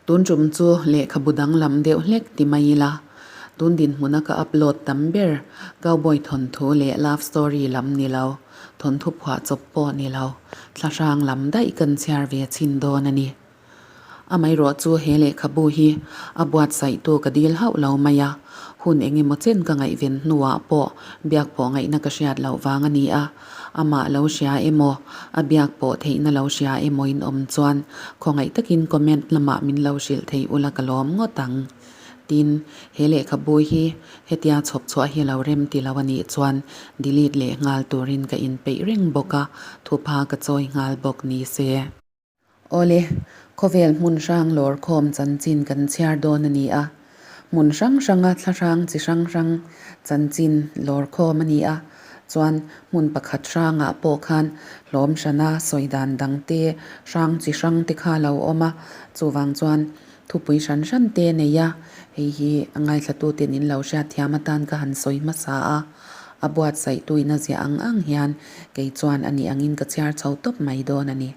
Tun tum chu lehkhabu danglam deuh hlek ti mai ila, tun dinhmuna ka upload tam ber cowboy thawnthu leh love story lam ni lo, thawnthu phuah chawp pawh ni lo, thlahrang lam daih kan chhiar ve chhin dawn a ni. Amaherawh chu he lehkhabu hi a buatsaihtu ka dil hauh lo mai a, hun eng emaw chen ka ngaihven hnuah pawh biak pawh ngaihna ka hriat loh vang a ni a, amah lo hria emaw, a biak pawh theihna lo hria emaw in awm chuan khawngaih takin comment lamah min lo hrilh thei ula ka lawm ngawt ang. Tin, he lehkhabu hi hetia chhawp chhuah hi lo rem ti lo a nih chuan delete leh nghal turin ka inpeih reng bawk a, thupha ka chawi nghal bawk ni se. Awle, khawvel hmun hrang lawr khawm chanchin kan chhiar dawn a ni a. Hmun hrang hranga thla hrang chi hrang hrang chanchin lawr khawm a ni a. Chuan hmun pakhat hrangah pawh khan hlawm hrana sawi dan dang te, hrang chi hrang te kha a lo awm a. Chuvang chuan thupui hran hran te a nei a, hei hi a ngaithlatuten in lo hriatthiam atan ka han sawi hmasa a. A buatsaihtuin a ziah ang ang hian kei chuan a nih angin ka chhiar chho tawp mai dawn a ni.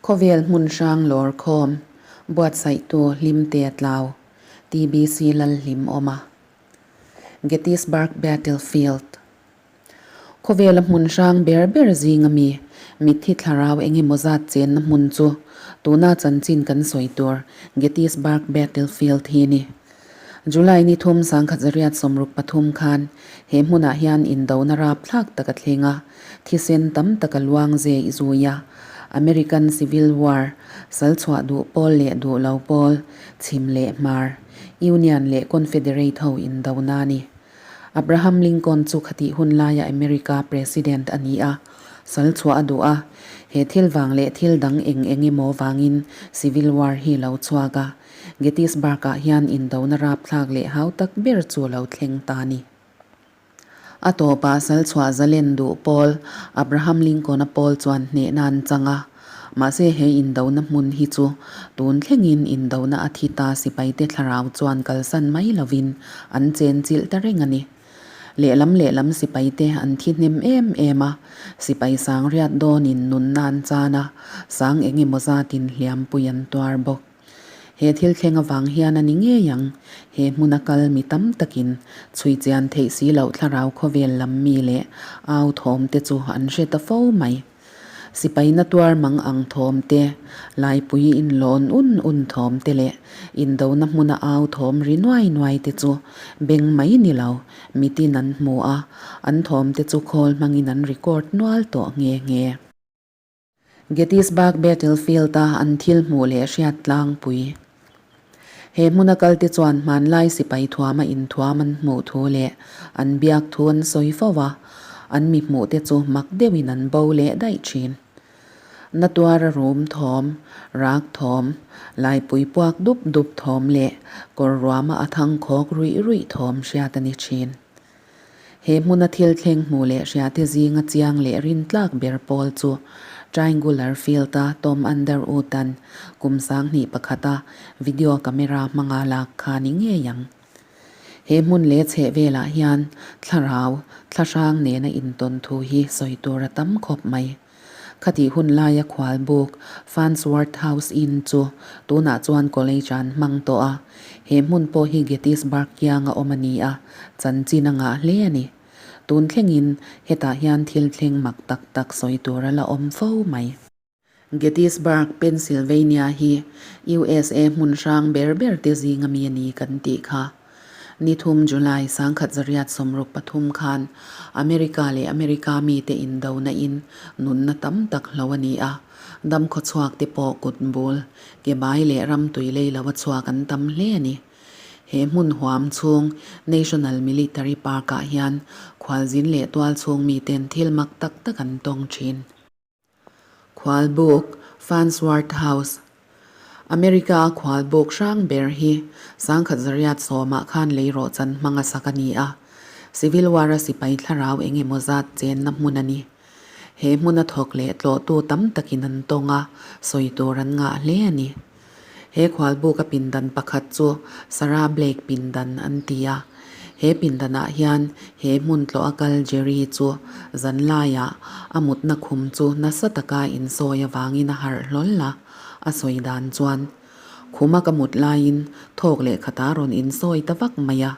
Khawvel hmun hrang lawr khawm buatsaihtu Hlimtea Tlau, TBC Lalhlim awm a. Gettysburg Battlefield Khawvela hmun hrang ber ber zinga mi mitthi thlarau engemaw zat chenna hmun chu tuna chanchin kan sawi tur Gettysburg Battlefield hi ni. July ni thum 1963 khan he hmunah hian indona rapthlak tak a thleng a, thisen tam tak a luang ze i zui a. American Civil War, sal chhuah duh pawl leh duh lo pawl, chhim leh hmar, Union leh Confederate ho indona a ni. Abraham Lincoln chu khatih hun laia America President a ni a, sal chhuah a duh a, he thil vang leh thil dang eng eng emaw vangin Civil War hi lo chhuak a. Gettysburg-ah hian indona rapthlak leh hau tak ber chu lo thleng ta a ni. A tawpah sal chhuah zalen duh pawl Abraham Lincoln-a pawl chuan hnehna an chang a. Mahse he indona hmun hi chu tun thlengin indona a thi ta sipaite thlarau chuan kalsan mai lovin an chenchilh ta reng a ni. Lehlam lehlam sipaite an thi hnem em em a, sipai sang riat dawnin nunna an chan a, sang engemaw zatin hliampui an tuar bawk. He thil thleng avang hian a ni ngei ang, he hmuna kal mi tam takin chhui chian theih si loh thlarau khawvel lam mi leh au thawm te chu an hre ta fo mai. Sipai na tuar mang ang thawm te, laipui inlawn un un thawm te leh indona hmuna au thawm ri nuai nuai te chu beng mai ni lo, mitin an hmu a, an thawm te chu khawl hmangin an record nual tawh nghe nghe. Gettysburg Battlefield-a an thil hmuh leh hriat tlangpui. He hmuna kalte chuan hmanlai sipai thuama inthuam an hmuh thu leh an biak thu an sawi fo a, an mi hmuhte chu mak deuhin an bo leh daih thin. Na tuara rum thawm, rak thawm, laipui puak dup dup thawm leh kawr ruama a thangkhawk ruih ruih thawm hriat a ni thin. He hmuna thil thleng hmuh leh hriate zinga chiang leh rintlak ber pawl chu Triangular Field-a Tom Underwood-a'n kum 2001 a video camera hmanga lak kha ni ngei ang. He hmun leh chheh velah hian thlarau, thlahrang nena intawn thu hi sawi tur a tam khawp mai. Khatih hun laia khualbuk Farnsworth House Inn chu tunah chuan college an hmang tawh a, he hmun pawh hi Gettysburg kianga awm a ni a, chanchin a ngah hle a ni. Tun thlengin hetah hian thil thleng mak tak tak sawi tur a la awm fo mai. Gettysburg, Pennsylvania hi USA hmun hrang ber ber te zinga mi a ni kan tih kha. Ni thum July 1963 khan America leh America mite indona in nunna tam tak hlo a ni a, dam khawchhuak te pawh kut bul, ke bai leh ram tui lei lo a chhuak an tam hle a ni. He hmun huam chhung National Military Park ah hian khualzin leh tualchhung miten thil mak tak tak an tawng thin. Khualbuk, Farnsworth House, America-a khualbuk hrang ber hi 1910 khan leirawh chan hmanga sak a ni a, Civil War-a sipai thlarau eng emaw zat chenna hmun a ni. He hmuna thawk leh tlawhtu tam takin an tawng a, sawi tur an ngah hle a ni. He khualbuka pindan pakhat chu Sarah Blake pindan an ti a. He pindanah hian he hmun tlawh a kal Jerry chu zanlaiah a mutna khum chu nasa taka insawi avangin a harh hlawl a, a sawi dan chuan. Khuma ka mut laiin thawk leh khata rawn insawi ta vak mai a,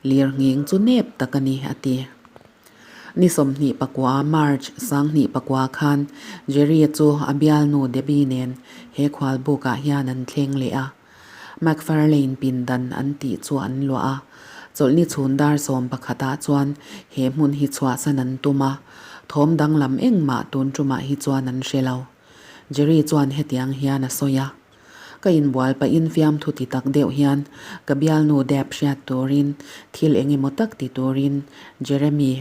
lir nghing chu nep tak a ni, a ti. Ni 29 March 2009 khan Jerry-a chu a bialnu Debbie nen he khualbukah hian an thleng leh a. McFarlane pindan an tih chu an luah a, chawlhni chhun dar sawm pakhatah chuan he hmun hi chhuahsan an tum a, thawm danglam engmah tun tumah hi chuan an hre lo. Jerry chuan hetiang hian a sawi a. Ka inbual pahin fiamthu ti tak deuh hian ka bialnu dep hriat turin thil eng emaw tak ti turin Jeremy,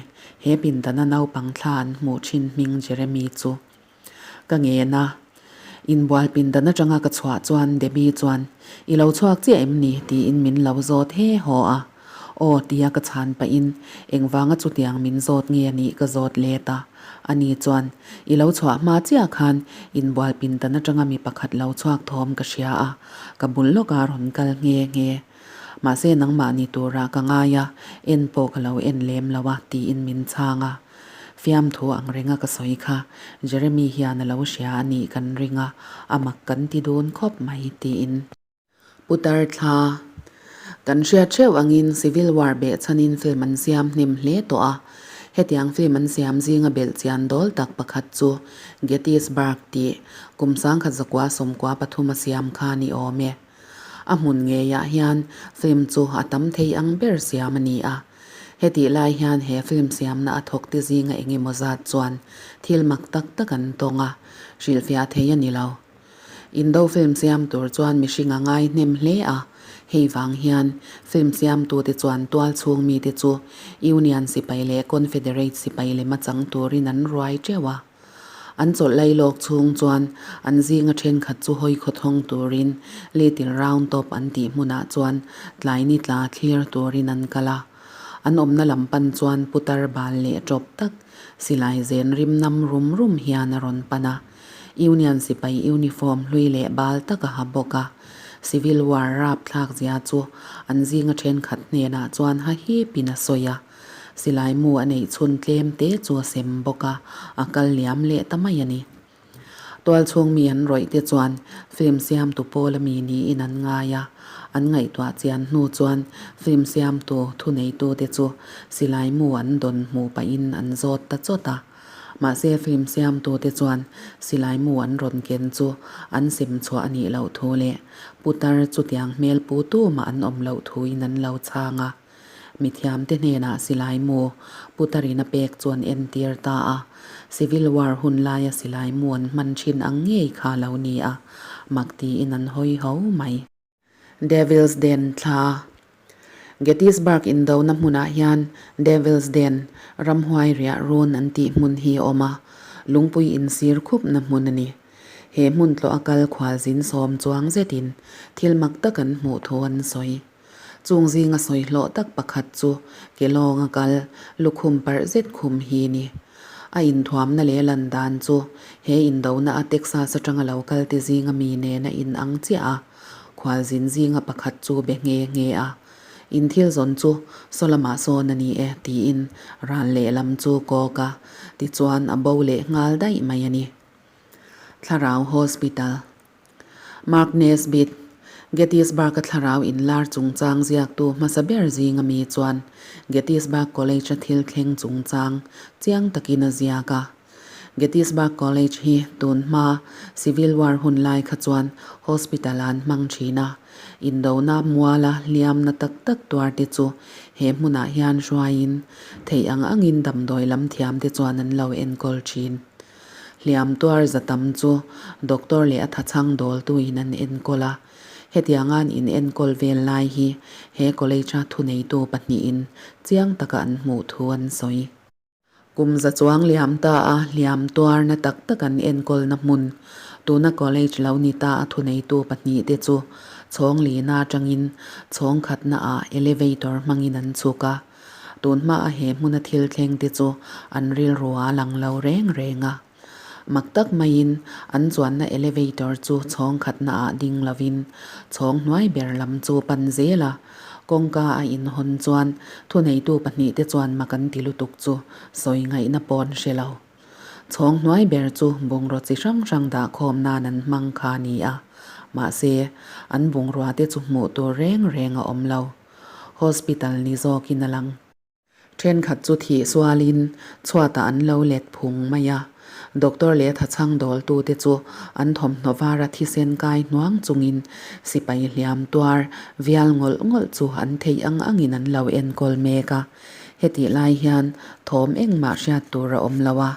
he pindana naupang thla an hmuh thin hming Jeremy chu ka ngen a. Inbual pindan atanga ka chhuah chuan Debbie chuan, I lo chhuak chiah em ni? tiin min lo zawt he haw a. Aw tia ka chhan pahin engvanga chutiang min zawt nge a nih ka zawt let a. Ani chuan, I lo chhuah hma chiah khan inbual pindan atanga mi pakhat lo chhuak thawm ka hria a, ka bul lawkah rawn kal nghe nghe. Mahse nangmah ni turah ka ngai a, en pawh ka lo en lem lo a, tiin min chhang a. Fiamthu ang renga ka sawi kha Jeremy hian a lo hria a nih kan ring a, a mak kan ti dun khawp mai, tiin. Putar thla. Kan hriat theuh angin Civil War behchhanin film an siam hnem hle tawh a. Hetiang film an siam zinga belh chian dawl tak pakhat chu Gettysburg tih kum 1993 a siam kha ni awm e. A hmun ngeiah hian film chu a tam thei ang ber siam a ni a. Hetih lai hian he film siamna a thawk te zinga eng emaw zat chuan thil mak tak tak an tawng a, hrilhfiah thei a ni lo. Indo film siam tur chuan mihring a ngai hnem hle a, hei vang hian film siamtute chuan tual chhung mite chu Union sipai leh Confederate sipai lema chang turin an ruai teuh a. An chawlh lai lawk chhung chuan an zinga thenkhat chu hawi khawthawng turin Little Round Top an tih hmunah chuan tlai ni tla thlir turin an kal a. An awmna lam pan chuan putar bal leh tawp tak silai zen rim nam rum rum hian a rawn pan a. Union sipai uniform hlui leh bal tak a ha bawk a, Civil War rapthlak zia chu an zinga thenkhat hnenah chuan ha hipin a sawi a, silai mu a neih chhun tlem te chu a sem bawk a, a kal liam leh ta mai a ni. Tualchhung mi an rawih te chuan film siamtu pawl a mi niin an ngai a, an ngaihtuah chian hnu chuan film siamtu thuneitute chu silai mu an dawn hmuh pahin an zawt ta chawt a. Mahse film siamtute chuan silai mu an rawn ken chu an sem chhuah a nih loh thu leh putar chutiang hmel pu tumah an awm loh thuin an lo chhang a. Mithiamte hnenah silai mu putarin a pek chu an entir ta a, Civil War hun laia silai mu an hman thin ang ngei kha lo ni a, mak tiin an hawi ho mai. Devil's Den thla. Gettysburg indona hmunah hian Devil's Den, ramhuai riah run an tih hmun hi a awm a, lungpui insir khupna hmun a ni. He hmun tlawh a kal khualzin sawm chuang zetin thil mak tak an hmuh thu an sawi. Chung zinga sawi hlawh tak pakhat chu ke lawnga kal lukhum parh zet khum hi ni. A inthuamna leh lan dan chu he indona a Texas atanga lo kal te zinga mi nen a inang chiah a. Khualzin zinga pakhat chu be nghe nghe a, In thil zawn chu saw lamah sawn a ni e, tiin ral lehlam chu kawk a, tichuan a bo leh nghal daih mai a ni. Thlarau Hospital Mark Nesbitt, Gettysburg-a thlarau inlar chungchang ziaktu hmasa ber zinga mi chuan Gettysburg College-a thil thleng chungchang chiang takin a ziak a. Gettysburg College hi tun hma Civil War hun lai kha chuan hospital an hmang thin a, indona muala hliamna tak tak tuar te chu he hmunah hian hruaiin theih ang angin damdawi lam thiam te chuan an lo enkawl thin. Hliam tuar za tam chu doctor leh a thachhang dawltuin an enkawl a, hetianga'n in enkawl vel lai hi he college-a thuneitu pahnihin chiang taka an hmuh thu an sawi. Kum za chuang liam ta a hliam tuarna tak tak an enkawlna hmun, tuna college lo ni ta a thuneitu pahnihte chu chhawng lina atangin chhawng khatna ah elevator hmangin an chhuk a. Tun hmaa he hmuna thil thlengte chu an rilru a lang lo reng reng a. Mak tak maiin an chuanna elevator chu chhawng khatna ah ding lovin chhawng hnuai ber lam chu pan zel a, kawngka a inhawn chuan thuneitu pahnihte chuan mak an ti lutuk chu sawi ngaihna pawn hre lo. Chhawng hnuai ber chu bungraw chi hrang hrang dah khawm nan an hmang kha a ni a. Mahse, an bungrua te chu hmuh tur reng reng a awm lo. Hospital ni zawkin a lang. Thenkhat chu thih sualin chhuatah an lo let phung mai a. Doctor leh thachhang dawltute chu an thawmhnaw vara thisen kai hnuang chungin sipai hliam tuar vial ngawlh ngawlh chu an theih ang angin an lo enkawl mek a. Hetih lai hian thawm engmah hriat tur a awm lo a.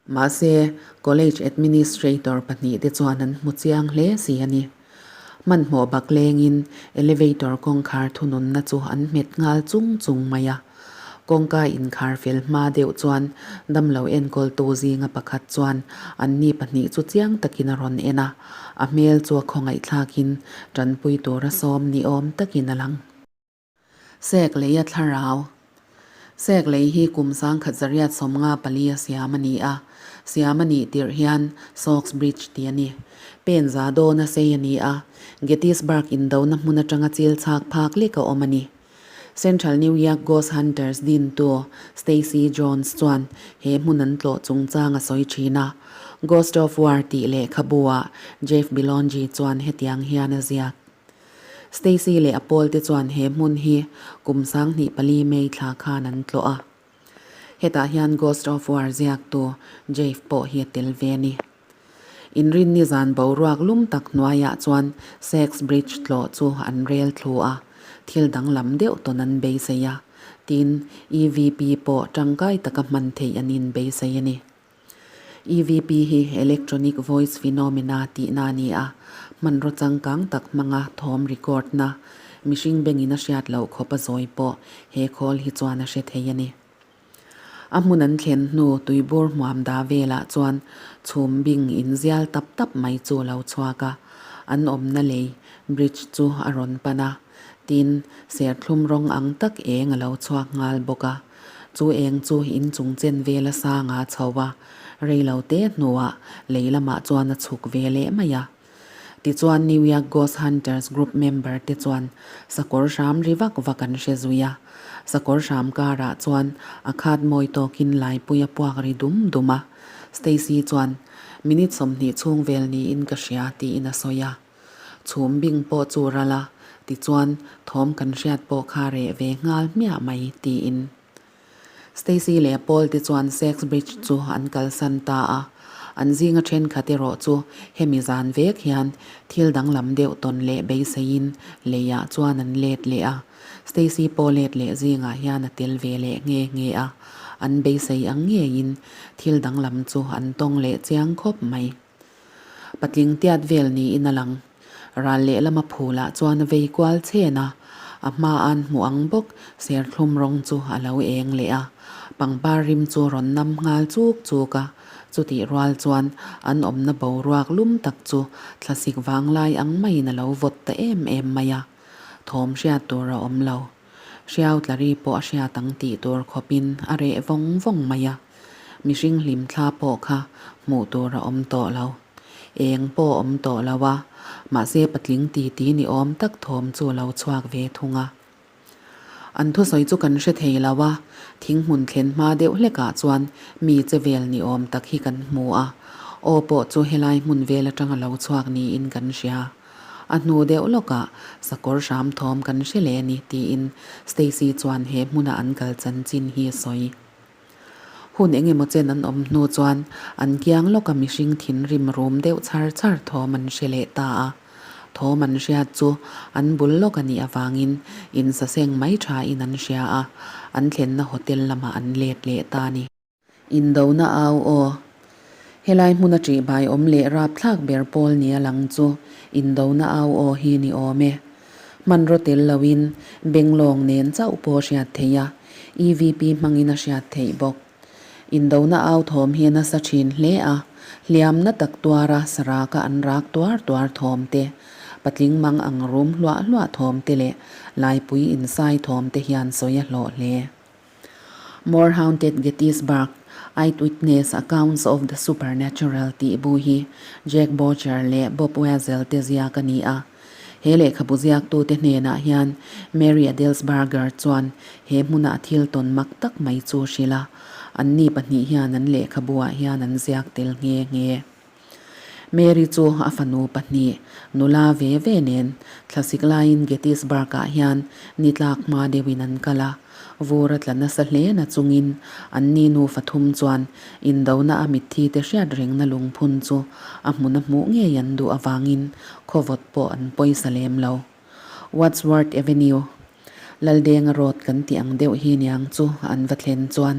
Mahse, College Administrator pahnihte chuan an hmu chiang hle si a ni. Hmanhmawh bak lengin elevator kawngkhar thununna chu an hmet nghal chung chung mai a. Kawngka inkhar fel hma deuh chuan damlo enkawltu zinga pakhat chuan anni pahnih chu chiang takin a rawn en a, a hmel chu a khawngaihthlakin tanpui tura sawm ni awm takin a lang. Sek lei a thlarau. Sek lei hi kum sangkhat zariat 54 a siam a ni a, siam a nih tirh hian Saux Bridge tih a ni. Pen za dawn a sei a ni a, Gettysburg indona hmun atanga chil chhak phak lek a awm a ni. Central New York Ghost Hunters dintu Stacy Jones chuan he hmun an tlawh chungchang a sawi thin a, Ghost of War tih lehkhabu-ah Jeff Belongie chuan hetiang hian a ziak. Stacy leh a pawlte chuan he hmun hi kum 24 May thla khan an tlawh a. Hetah hian Ghost of War ziaktu Jeff pawh hi a tel ve a ni. Inrinni zan boruak lum tak hnuaiah chuan Sex Bridge tlawh chu an rel thlu a, thil danglam deuh tawn an beisei a, tin EVP pawh tangkai taka hman theih an inbeisei a ni. EVP hi Electronic Voice Phenomena tihna a ni a, hmanraw changkang tak hmanga thawm record na, mihring bengin a hriat loh khawp a zawi pawh he khawl hi chuan a hre thei a ni. A hmun an thlen hnu tuibur hmuam da velah chuan chhum bing inzial tap tap mai chu a lo chhuak a, an awmna lei, bridge, chu a rawn pan a, tin, serthlum rawng ang tak eng a lo chhuak nghal bawk a. Chu eng chu in chung chen vel a sang a chho a, rei lo te hnuah lei lamah chuan a chhuk ve leh mai a. Tichuan New York Ghost Hunters group member te chuan sakawr hram ri vak vak an hre zui a. Sakawr hram karah chuan a khat mawi tawkin laipui a puak ri dum dum a. Stacy chuan, Minute 20 chhung vel niin ka hria tiin a sawi a. Chhum bing pawh chu ral a, tichuan thawm kan hriat pawh kha reh ve nghal hmiah mai, tiin. Stacy leh Paul te chuan Sex Bridge chu an kalsan ta a, an zinga thenkhat erawh chu hemi zan vek hian thil danglam deuh tawn leh beiseiin leiah chuan an let leh a. Stacy pawh let leh zingah hian a tel ve leh nghe nghe a, an beisei ang ngeiin thil danglam chu an tawng leh chiang khawp mai. Patling tiat vel niin a lang. Ral lehlama phulah chuan a vei kual chhen a, a hma an hmuh ang bawk serthlum rawng chu a lo eng leh a. Pangpar rim chu rawn nam nghal chuk chuk a, chutih rual chuan an awmna boruak lum tak chu thlasik vanglai ang maiin a lo vawt ta em em mai a. Thawm hriat tur a awm lo. Hriau tlari pawh a hriat ang tih tur khawpin a reh vawng vawng mai a. Mihring hlim thla pawh kha hmuh tur a awm tawh lo. Eng pawh a awm tawh lo a, mahse patling titi ni awm tak thawm chu a lo chhuak ve thung a. An thusawi chu kan hre thei lo a, thing hmun thlen hma deuh hlekah chuan mi che vel ni awm tak hi kan hmu a, aw pawh chu helai hmun vel atang a lo chhuak niin kan hria. A hnu deuh lawkah sakawr hram thawm kan hre leh a ni tiin Stacy chuan he hmuna an kal chanchin hi a sawi. Hun eng emaw chen an awm hnu chuan an kiang lawka mihring thinrim rum deuh chhar chhar thawm an hre leh ta a. Thawm an hriat chu an bul lawk a nih avangin insaseng mai thain an hria a, an thlenna hotel lamah an let leh ta a ni. Indona au aw. Helai hmuna ṭihbai awm leh rapthlak ber pawl nia lang chu indona au aw hi ni awm e. Hmanraw tel loin benglawng nen chauh pawh hriat theih a, EVP hmangin a hriat theih bawk. Indona au thawm hi a nasa thin hle a, hliamna tak tuara saraka an rak tuar tuar thawm te, patling mang ang rum hluah hluah thawm te leh laipui insai thawm te hian sawi a hlawh hle. More Haunted Gettysburg, Eyewitness Accounts of the Supernatural tih bu hi Jack Baucher leh Bob Weasel te ziak a ni a. He lehkhabu ziaktute hnenah hian Mary Adelsberger chuan he hmuna a thil tawn mak tak mai chu hrilh a, anni pahnih hian an lehkhabuah hian an ziak tel nghe nghe. Mary chu a fanu pahnih, nula ve ve nen thlasik laiin Gettysburg-ah hian ni tlak hma deuhin an kal a. Vur a tla nasa hle na chungin anni nufa thum chuan indona a mitthi te hriat rengna lungphun chu a hmun a hmuh ngei an duh avangin khawvawt pawh an pawisa lem lo. Wadsworth Avenue, Laldenga Road kan tih ang deuh hi niang chu an va thlen chuan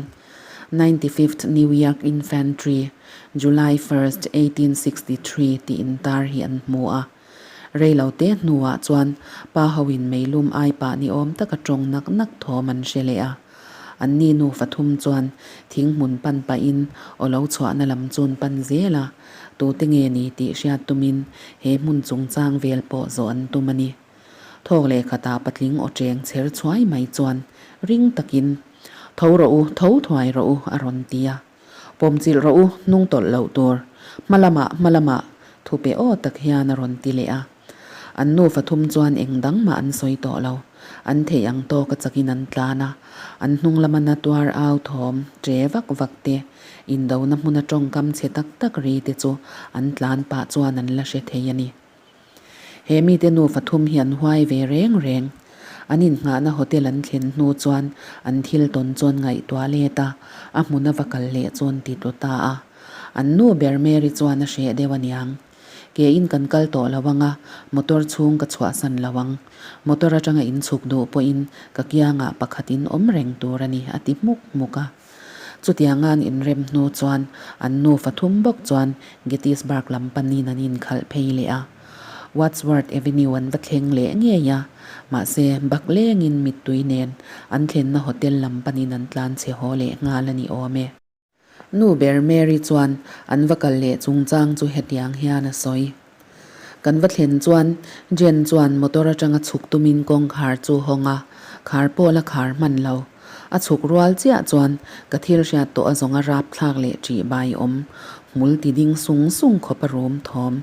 Ninety-fifth New York Infantry, July first, 1863 tih intar hi an hmu a. Rei lo te hnuah chuan pa hoin meilum ai pah ni awm taka tawng nak nak thawm an hre leh a. Anni nufa thum chuan thing hmun pan pahin aw lo chhuahna lam chun pan zel a, tute nge ni tih hriat tumin he hmun chungchang vel pawh zawh an tum a ni. Thawk leh khatah patling aw cheng chher chhuai mai chuan ring takin, Tho rawh u, tho thuai rawh u a rawn ti a. Pawmchilh rawh u, hnung tawlh loh tur. Hma lamah, hma lamah, thu pe aw tak hian a rawn ti leh a. An nufa thum chuan eng dang mah an sawi tawh lo. An theih ang tawk a chakin an tlan a. An hnung lama na tuar au thawm, ṭe vak vak te, indona hmuna ṭawngkam chhe tak tak ri te chu an tlan pah chuan an la hre thei a ni. He mite nufa thum hi an huai ve reng reng. An innghahna hotel an thlen hnu chuan an thil tawn chuan ngaihtuah let a, a hmun a va kal leh chuan ti tlu ta a. An nu ber Mary chuan a hreh deuh aniang. Ke in kan kal tawh lo ang a, motor chhung ka chhuahsan lo ang. Motor atanga inchhuk duh pawhin ka kiangah pakhat in awm reng tur a ni a ti hmuk hmuk a. Chutianga'n inrem hnu chuan an nufa thum bawk chuan Gettysburg lam panin an inkhalh phei leh a. Wadsworth Avenue an va thleng leh ngei a, mahse baklengin mittui nen an thlenna hotel lam panin an tlan chhe haw leh nghal a ni awm e. Nu ber Mary chuan an va kal leh chungchang chu hetiang hian a sawi. Kan va thlen chuan Jen chuan motor atanga chhuk tumin kawngkhar chu hawng a, khar pawh la khar hman lo. A chhuk rual chiah chuan ka thil hriat tawh a zawng a rap thlak leh ṭih bai awm, hmul ti ding sung sung khawp a rum thawm.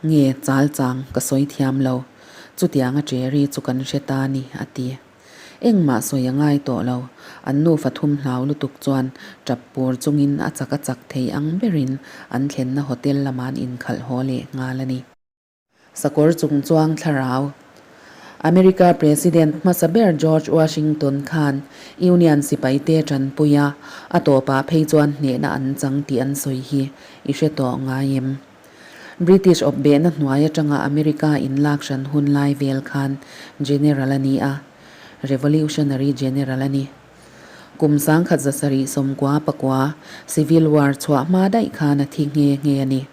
Nge chal chang ka sawi thiam lo. Chutiang a ṭe ri chu kan hre ta ni, a ti. Engmah sawi a ngai tawh lo. An nufa thum hlau lutuk chuan tap pur chungin a chak a chak thei ang berin an thlenna hotel lamah an inkhalh haw leh nghal a ni. Sakawr chungchuang thlarau. America President hmasa ber George Washington khan Union sipaite tanpui a, a tawpah phei chuan hnehna an chang tih an sawi hi i hre tawh ngai em? British awpbehna hnuai atanga America inlak hran hun lai vel khan General a ni a, Revolutionary General a ni. Kum 1779 pakua Civil War chhuah hma daih khan a thi nghe nghe a ni.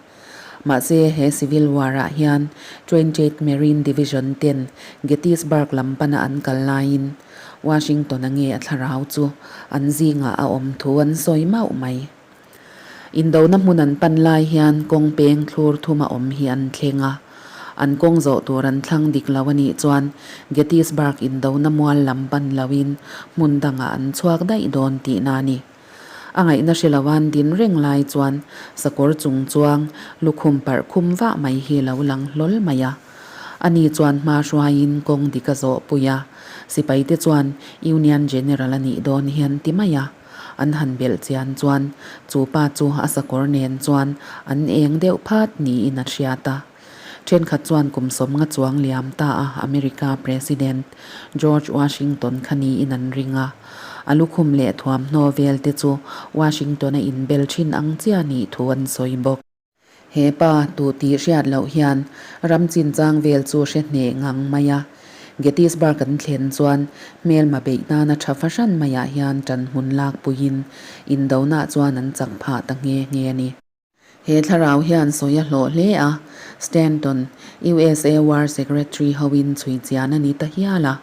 Mahse he Civil War-ah hian Twentieth Marine Division ten Gettysburg lam pana an kal laiin Washington-a nge a thlarau chu an zingah a awm thu an sawi mauh mai. Indona hmun an pan lai hian kawng peng thlur thum a awm hi an thleng a. An kawng zawh tur an thlang dik lo a nih chuan Gettysburg indona mual lam pan loin hmun dangah an chhuak daih dawn tihna a ni. A ngaihna hre loan din reng lai chuan sakawr chung chuang lukhum parh khum vah mai hi lo lang hlawl mai a. Ani chuan hma hruaiin kawng dik a zawh pui a, sipaite chuan Union General a nih dawn hian ti mai a. An han belh chian chuan chu pa chu a sakawr nen chuan an eng deuh phat niin a hriat a. Thenkhat chuan kum sawmnga chuang liam ta a America President George Washington kha niin an ring a. A lukhum leh thuamhnaw vel te chu Washington a inbel thin ang chiah nih thu an sawi bawk. He pa tu tih hriat loh hian ram chinchang vel chu hre hneh ngang mai a. Gettysburg an thlen chuan hmelma beih nana tha fahran maiah hian ṭan hmun lak puiin indonah chuan an chak phah ta nghe nghe a ni. He thlarau hian sawi a hlawh hle a, Stanton, USA War Secretary hoin chhui chian a ni ta hial a.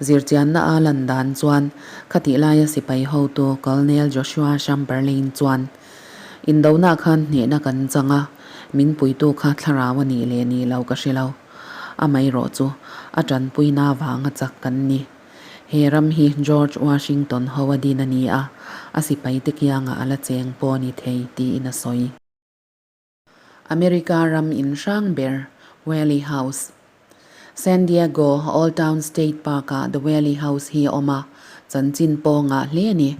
Zirchianna a lan dan chuan khatih laia sipai hotu Colonel Joshua Chamberlain chuan Indonah khan hnehna kan chang a, min puitu kha thlarau a nih leh nih lo ka hre lo. Amaherawh chu a tanpuina vanga chak kan ni. He ram hi George Washington ho a din a ni a, a sipaite kiangah a la cheng pawh a ni thei tiin a sawi. America ram in hrang ber, Whaley House. San Diego Old Town State Park-ah The Whaley House hi a awm a, chanchin pawh ngah hle a ni.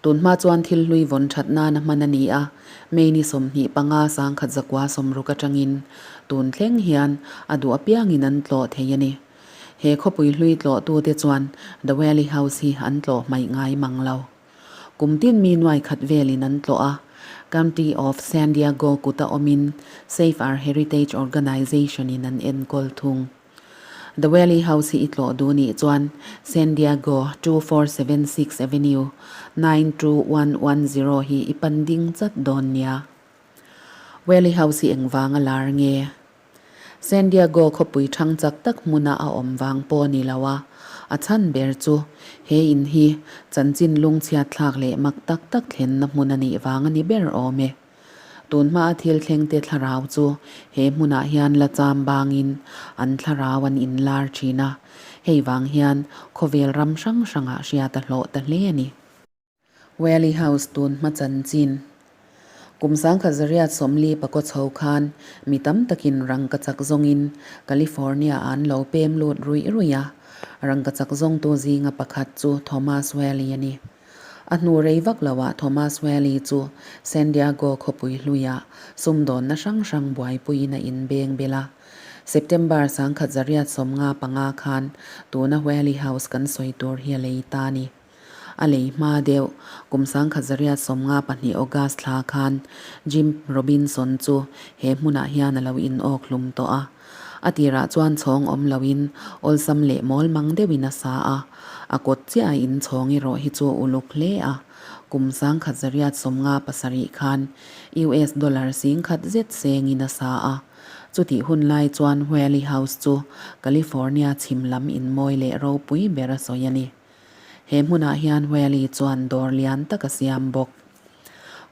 Tunhma chuan thil hlui vawn that nana hman a ni a, May ni 25 1960 atangin tun thleng hian a duh apiangin an tlawh thei a ni. He khawpui hlui tlawhtute chuan The Whalley House hi an tlawh hmaih ngai mang lo. Kum tin mi nuai khat velin an tlawh a, County of San Diego kuta awmin Save Our Heritage Organization-in an enkawl thung. The Whalley House hi i tlawh duh nih chuan San Diego 2476 Avenue, 92110 hi i pan ding chat dawn nia. Whalley House hi engvang a lar nge? San Diego khawpui thang chak tak hmuna a awm vang pawh ni lo a, a chhan ber chu he in hi chanchin lungchhiat thlak leh mak tak tak thlenna hmun a nih vang a ni ber awm e. Tun hmaa thil thlengte thlarau chu he hmunah hian la cham bangin an thlarau an inlar thin a, hei vang hian khawvel ram hrang hrangah hriat a hlawh ta hle a ni. Whalley House tun hma chanchin. Kum 1940 pakaw chho khan mi tam takin rangkachak zawngin California-ah an lo pem lut ruih ruih a, rangkachak zawngtu zinga pakhat chu Thomas Whalley a ni. A hnu rei vak loah Thomas Whalley chu San Diego khawpui hluiah sumdawnna hrang hrang buaipuiin a inbeng bel a. September 1995 khan tuna Whalley House kan sawi tur hi a lei ta a ni. A lei hma deuh kum 1992 August thla khan Jim Robinson chu he hmunah hian a lo inawk hlum tawh a. A tirah chuan chhawng awm loin awlsam leh mawl mang deuhin a sa a, a kawt chiah a inchhawng erawh hi chu uluk hle a. Kum 1957 khan US dollar 10,000 zet sengin a sa a. Chutih hun lai chuan Whalley House chu California chhim lam inmawi leh ropui ber a sawi a ni. He hmunah hian Whalley chuan dawr lian tak a siam bawk.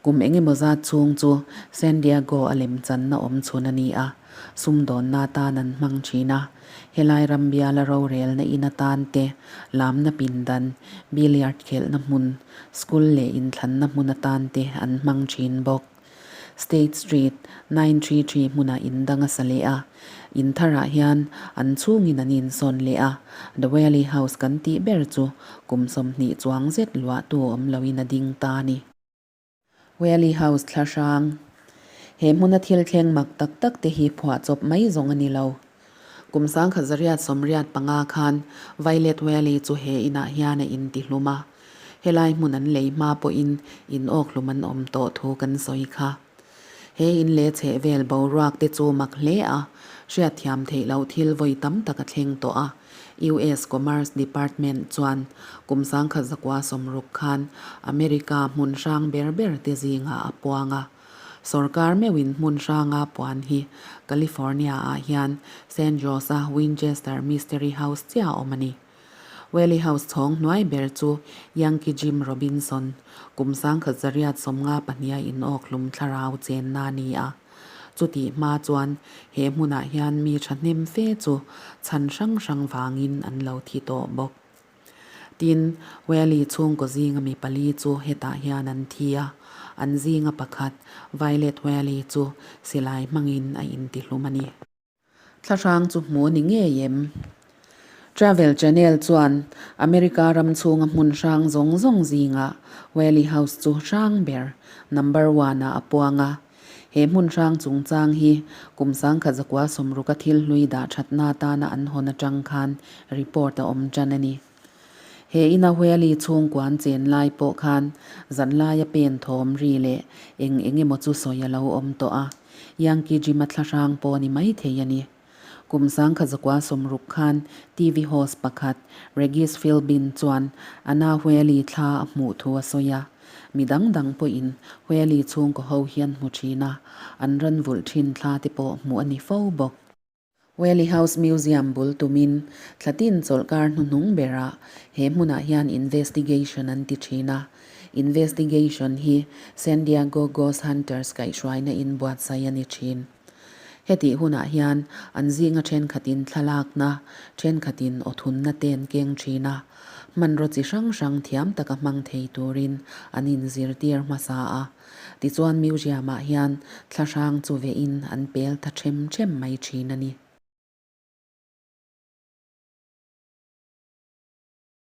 Kum engemaw zat chhung chu San Diego a lemchanna awm chhun a ni a, sumdawnna atan an hmang thin a. Helai ram biala rorelna in atan te, lamna pindan, billiard khelhna hmun, school leh inthlanna hmun atan te an hmang thin bawk. State Street, 933 hmunah in dang a sa leh a, in tharah hian an chhungin an insawn leh a, The Whalley House kan tih ber chu kum 20 chuang zet luahtu awm loin a ding ta a ni. Whalley House thla hrang. He hmuna thil thleng mak tak tak te hi phuahchawp mai zawng a ni lo. Kum 1985 khan Violet Whalley chu he inah hian a intihlum a. Helai hmun an lei hma pawhin in awkhlum an awm tawh thu kan sawi kha. He in leh chheh vel boruak te chu mak hle a, hriatthiam theih loh thil vawi tam tak a thleng tawh a. US Commerce Department chuan kum 1960 khan America hmun hrang ber ber te zingah a puang a. Sorkar meuhin hmun hranga puan hi California-ah hian San Jose-a Winchester Mystery House chiah a awm a ni. Whalley House chhawng hnuai ber chu Yankee Jim Robinson, kum 1952 a inawkhlum thlarau chenna a ni a. Chutih hma chuan he hmunah hian mi thahnem fe chu chhan hrang hrang vangin an lo thi tawh bawk. Tin, Whalley chhungkaw zinga mi pali chu hetah hian an thi a, an zinga pakhat Violet Whalley chu silai hmangin a intihlum a ni. Thlahrang chu hmu ni ngei em? Travel Channel chuan America ram chhunga hmun hrang zawng zawng zingah Whalley House chu hrang ber, number one, ah a puang a. He hmun hrang chungchang hi kum 1960 a thil hlui dah thatna atana an hawn atang khan report a awm tan a ni. He ina Whalley chhungkuan chen lai pawh khan zanlaia pen thawm ri leh eng eng emaw chu sawi a lo awm tawh a. Yankee Jim-a thlahrang pawh ni mai thei a ni. Kum 1960 khan TV host pakhat Regis Philbin chuan Anna Whalley thla a hmuh thu a sawi a. Mi dang dang pawhin Whalley chhungkaw ho hi an hmu thin a, an ran vulh thin thla te pawh hmuh a ni fo bawk. Whalley House Museum bul tumin thlatin chawlhkar hnuhnung berah he hmunah hian investigation an ti thin a. Investigation hi San Diego Ghost Hunters kaihhruaina in buatsaih a ni thin. Hetih hunah hian an zinga thenkhatin thlalakna, thenkhatin awthunna te an keng thin a. Hmanraw chi hrang hrang thiam taka hmang thei turin an inzirtir hmasa a. Tichuan museum-ah hian thlahrang chu vehin an pel ta ṭhem ṭhem mai ṭhin a ni.